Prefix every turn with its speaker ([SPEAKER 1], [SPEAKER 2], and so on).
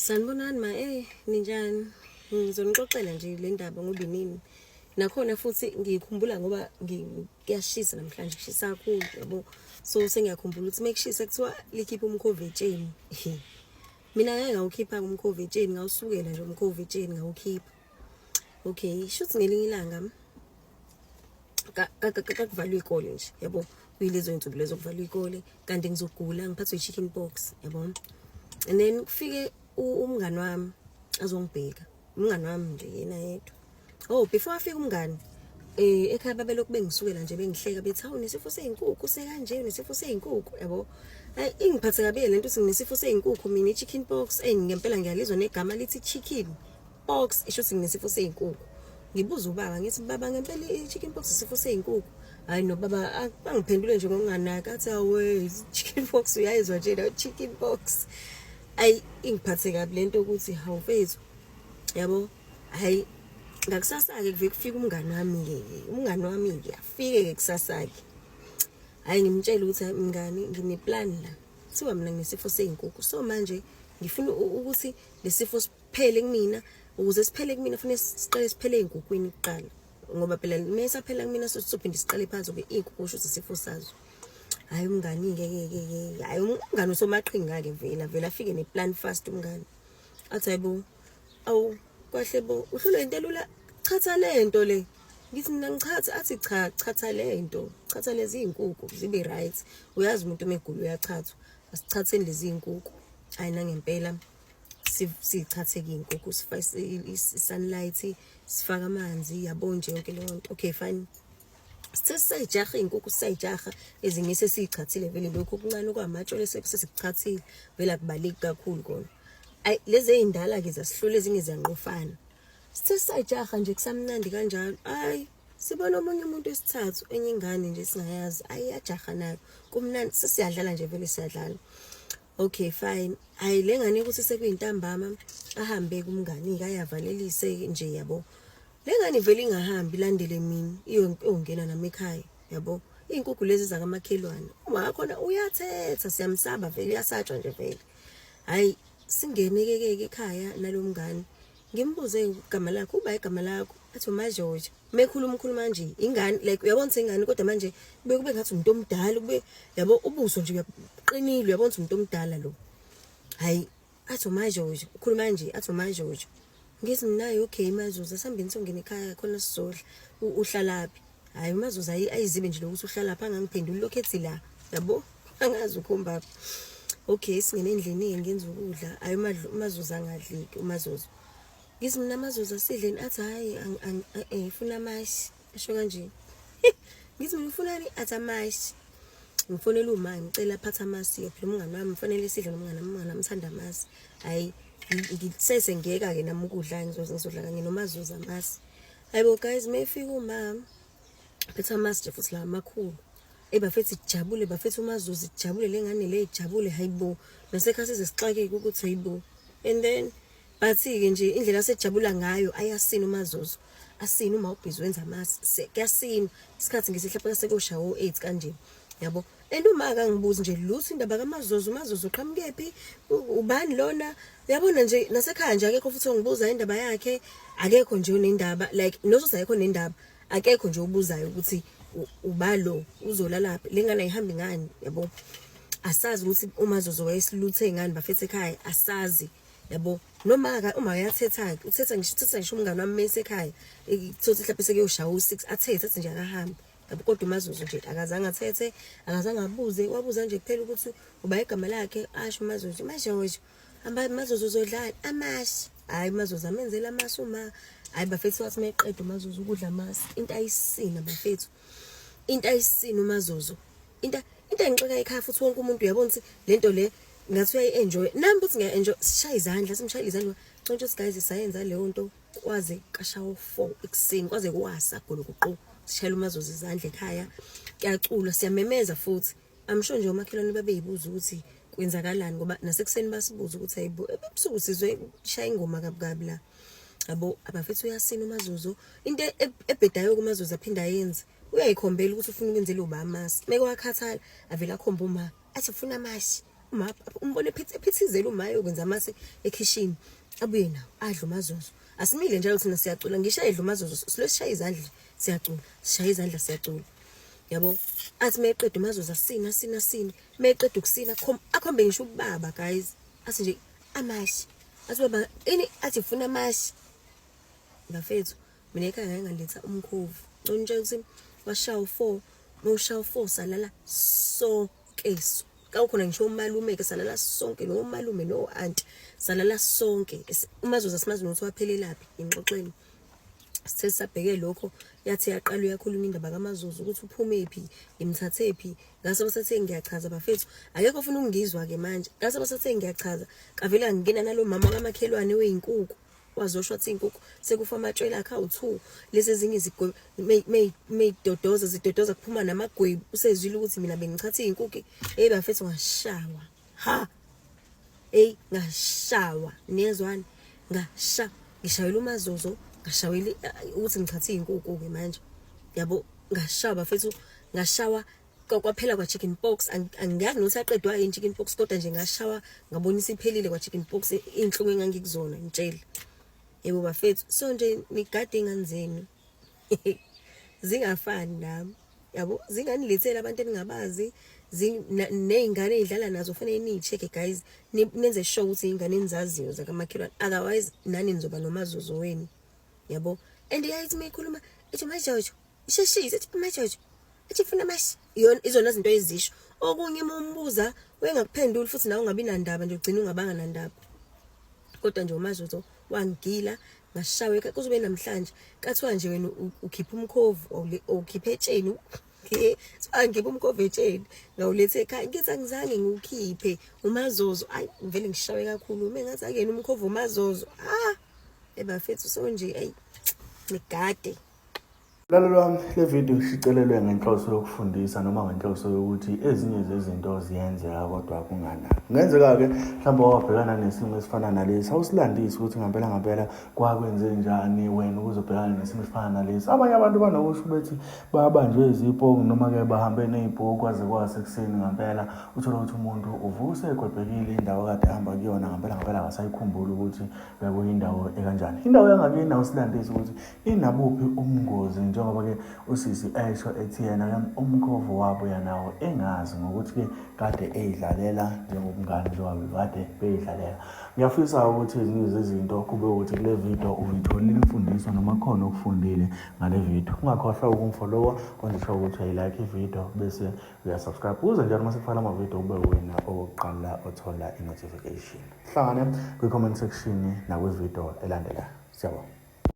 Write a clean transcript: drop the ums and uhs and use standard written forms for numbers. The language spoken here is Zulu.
[SPEAKER 1] Sanibonani ma, ninjani? Ngizonixoxela nje le ndaba ngoba inini. Nakhona futhi ngiyikhumbula ngoba kuyashisa namhlanje, kushisa kakhulu yabo. So sengiyakhumbula ukuthi mekushisa kuthiwa likhipha umkhovu etsheni. Mina ngeke ngawukhipha umkhovu etsheni, ngawusukela nje umkhovu etsheni ngawukhipha. Okay, shuthi ngelinye ilanga kakuvalwa iy'kole nje yabo, kuyilezo y'nsuku lezo kuvalwa iy'kole, kanti ngizogula ngiphathwe i-chicken pox yabo. And then kufike umngani wami azongibheka, umngani wami nje yena yedwa. Oh, before afike umngani ekhaya babelokhu bengisukela nje bengihleka bethi hawu nesifo sey'nkukhu sekanje, nesifo sey'nkukhu yabo. Hayi, ingiphathe kabi le nto ukuthi nginesifo sey'nkukhu mina, i-chicken pox. Ngempela ngiyalizwa negama lithi chicken pox, isho ukuthi nginesifo sey'nkukhu. Ngibuza ubaba ngithi, baba ngempela i-chicken pox isifo sey'nkukhu? Hhayi nobaba bangiphendule nje ngokunganaki, athi awe chicken pox uyayizwa nje nayo chicken pox. Ayi ingiphathe kabi le nto ukuthi hawu mfethu yabo. Hhayi ngakusasa-ke kuve kufika umngani wami-ke, umngani wami-ke afike-ke kusasa-ke. Hhayi ngimtshele ukuthi hayi mngani ngineplan la, kuthiwa mina nginesifo sey'nkukhu, so manje ngifuna ukuthi lesifo siphele kumina. Ukuze siphele kumina kufanele siqale siphele ey'nkukhwini kuqala, ngoba phela uma saphela kumina sizophinde siqale phansi ngoba iy'nkukhu kusho ukuthi isifo sazo. Hhayi umngani-ke ke ke ke, hhayi umngani usomaqhinga-ke vele, avele afike neplan fast umngani. Athi hayibo, awu kahle bo, uhlulwe into elula, chatha le nto le. Ngithi mina ngichatha, athi cha, chatha le nto, chatha lezi iy'nkukhu zibe right. Uyazi umuntu uma egula uyachathwa, asichatheni lezi iy'nkukhu. Hhayi nangempela sichatheke iy'nkukhu, sifake i-sunlight, sifake amanzi, yabo nje yonke leyo nto. Okay fine. Sithe sisayijaha iy'nkukhu, sisayijaha ezinye sesiyichathile vele, lokhu okuncane okwamatshole sesikuchathile vele, akubaleki kakhulu kona. Ayi lezi ey'ndala-ke zasihlula, ezinye ziyanqofana. Sithe sisayijaha nje kusamnandi kanjalo, ayi sibona omunye umuntu wesithathu, enye ingane nje singayazi, ayi iyajaha nayo, kumnandi sesiyadlala nje vele siyadlala. Okay fine. Hayi le ngane ukuthi sekuyintambama ahambe kumngani-ke ayavalelise nje yabo. Le ngane vele ingahambi ilandele mina iyongena nami ekhaya yabo. Iy'nkukhu lezi zakamakhelwane, uma wakhona uyathetha, siyamsaba vele, uyasatshwa nje vele. Hhayi singene-ke ke ekhaya nalo mngani, ngimbuze igama lakhe, uba igama lakho, athi uMajoja. Mekhuluma ukhuluma nje ingane, like uyabona ukuthi ingane, kodwa manje kube kube ngathi umuntu omdala, kube yabo ubuso nje uyaqinile, uyabona ukuthi umuntu omdala lo. Hhayi athi uMajoja, ukhuluma nje athi uMajoja. Ngithi mina okay Mazuza, sihambeni songena ekhaya khona sizodla. Uhlalaphi? Hhayi uMazuza ayizibe nje lokuthi uhlalaphi, angangiphenduli lokhu ethi la yabo, angazi ukhombaphi. Okay singene endlini ngenza ukudla, hhayi uMazuza angadliki uMazuza. Ngithi mina Mazuza sidleni, athi hhayi ngifuna amashi, asho kanje. Ngithi mina ufunani, athi amashi. Ngifonela uma ngicela aphathe amasi, phela umngani wami kufanele sidle nomngani wami, umngani wami uthanda amasi. Hhayi ngisese ngiyeka-ke nami ukudla, ngizodla kanye noMazuza amasi. Hayibo guys, mayefika umama phethe amasi nje futhi la amakhulu. Eyi bafethu ijabule, bafethu uMazuza ijabule, le ngane le ijabule, hayibo. Nasekhaya size sixakeke ukuthi hayibo. And then but-ke nje indlela asejabula ngayo ayasina uMazuzu, asina uma ubhizi wenza amasi, kuyasina isikhathi ngithi mhlawumbe sekoshawa o-8 kanje yabo. And uma akangibuzi nje lutho indaba kaMazuzu, uMazuzu uqhamukephi, ubani lona, uyabona nje nasekhaya nje akekho futhi ongibuza indaba yakhe, akekho nje onendaba, like nosuthi akekho nendaba, akekho nje obuzayo ukuthi uba lo uzolalaphi, le ngane ayihambi ngani yabo. Asazi ukuthi uMazuzu wayesiluthe ngani bafethu ekhaya, asazi yabo. Noma uma uyathetha-ke, uthetha ngisho, uthetha ngisho umngani wami mesekhaya, thothi mhlawumbe sekuyoshaya u-6, athethe athi nje akahambe yabo. Kodwa uMazuzu nje akazange athethe, akazange abuze, wabuza nje kuphela ukuthi uba igama lakhe, asho uMazuzu, Majojo, hamba Mazuzu uzodlani, amashi. Hhayi uMazuzu amenzele amasi uma, hhayi bafethu wathi meqeda uMazuzu ukudla amasi, into ayisina bafethu, into ayisina uMazuzu, into engixaka ekhaya futhi wonke umuntu uyabona ukuthi le nto le ngathi uyayi-enjoy, nami futhi ngiya-enjoy, sishaye izandla, simshayele izandla, contsho ukuthi guys sayenza leyo nto kwaze kashawa 4 ekuseni, kwaze kwasa golokoqo, sishayela uMazuzu izandla ekhaya, kuyaculwa, siyamemeza futhi. I'm sure nje omakhelwane babeyibuza ukuthi kwenzakalani, ngoba nasekuseni basibuza ukuthi hayibo ebusuku sizwe shaya ingoma kabi kabi la yabo. Abafethu uyasina uMazuzu, into ebhedayo kuMazuzu aphinda ayenze, uyayikhombela ukuthi ufuna ukwenzela uba amasi, meke wakhathala avele akhombe uma athi ufuna amashi, uma umbone ephithizela. Uyaphithizela uma ayokwenza amasi ekhishini, abuye nawo adle uMazozo. Asimile njalo thina siyacula, ngisho edla uMazozo silo sishaya izandla siyacula, sishaya izandla siyacula. Yabo, athi meqeda uMazozo asina asina asina, meqeda ukusina akhombe ngisho ubaba guys, athi nje amashi, athi baba ini, athi funa amashi. Bafethu mina ekhaya ngake ngaletha umkhovu, ngicela ukuthi washaya u4, mawushaya u4 salala sonke, kawukhona ngisho umalume ke, salala sonke nomalume no-anti, salala sonke. UMazozo asimazi nokuthi waphelelaphi ingxoxweni. Sithe sisabheke lokho, yathi yaqala uyakhuluma indaba kaMazozo ukuthi uphume phi, ngimthathe phi. Ngase basathe ngiyachaza bafethu, akekho ofuna ukungizwa-ke manje. Ngase basathe ngiyachaza, kavele ngingena nalo mama kamakhelwane weyinkukhu, wazosho wathi iy'nkukhu sekufa amatshwela akhe awu-2, lezi ezinye meyidodoza zidodoza kuphuma namagwebu. Usezwile ukuthi mina bengichatha iy'nkukhu. Eyi bafethu ngashawa, ha, eyi ngashawa, niyezwani, ngasha ngishayela uMazozo, ngashawela ukuthi ngichathe iy'nkukhu-ke manje, yabo. Ngashawa bafethu, ngashawa kwaphela kwa-chicken pox. Angiyazi nokuthi aqedwa yini chicken pox, kodwa nje ngashawa ngabona isiphelile kwa-chicken pox, iy'nhlungu engangikuzona ngitshele. Yebo bafethu, so nje nigade iy'ngane zenu zingafani nami, yabo, zinganiletheli abantu eningabazi, ney'ngane ey'dlala nazo kufanele niyi-check-e guys, nenze sure ukuthi iy'ngane enizaziyo zakamakhelwane, otherwise nani nizoba noMazozo wenu, yabo. And yayithi uma ikhuluma ithi uMajojo, isheshise ithi uMajojo, ithi funa amashi, iyona izona zinto ezisho. Okunye uma umbuza wengakuphenduli futhi nawe ungabi nandaba nje, ugcina ungabanga nandaba. Kodwa nje uMazozo wangigila, ngashawa ekhaya kuzobe namhlanje. Kathiwa nje wena ukhipha umkhovu ukhipha etsheni, so angikhipha umkhovu etsheni ngawuletha ekhaya, ngithi angizange ngiwukhiphe uMazozo. Ayi ngivele ngishawe kakhulu uma engathi akuyena umkhovu uMazozo. Ah ebafethu, so nje ayi nigade.
[SPEAKER 2] Mlaleli wami, le video ishicelelwe ngenhloso yokufundisa noma ngenhloso yokuthi ezinye zezinto ziyenzeka kodwa kunganaki. Kungenzeka-ke mhlawumbe wabhekana nesimo esifana nalesi, awusilandise ukuthi ngampela ngampela kwakwenze njani wena ukuze ubhekane nesimo esifana nalesi. Abanye abantu banokusho bethi babanjwe izipoki noma-ke bahambe ney'poki kwaze kwasekuseni ngampela, uthole ukuthi umuntu uvuka usegwebhekile indawo akade ehamba kuyona, ngampela ngampela akasayikhumbuli ukuthi bekuyindawo ekanjani. Indawo yangakini awusilandise ukuthi inabuphi ubungozi, njengoba-ke usisi esho ethi yena-ke umkhovu wabuya nawo engazi ngokuthi-ke kade eyidlalela njengobungane, njengoba kade beyidlalela. Ngiyafisa ukuthi ezinye zezinto kube ukuthi kule video uyitholile imfundiso noma khona okufundile ngale video. Ungakhohlwa ukungifollowa, kwenze sure ukuthi uyayilike ivideo bese uyasubscribe, ukuze njalo uma sikufakela amavidiyo ube wena owokuqala othola i-notification. Hlangane kwi-comment section nakwividiyo elandelayo. Siyabonga.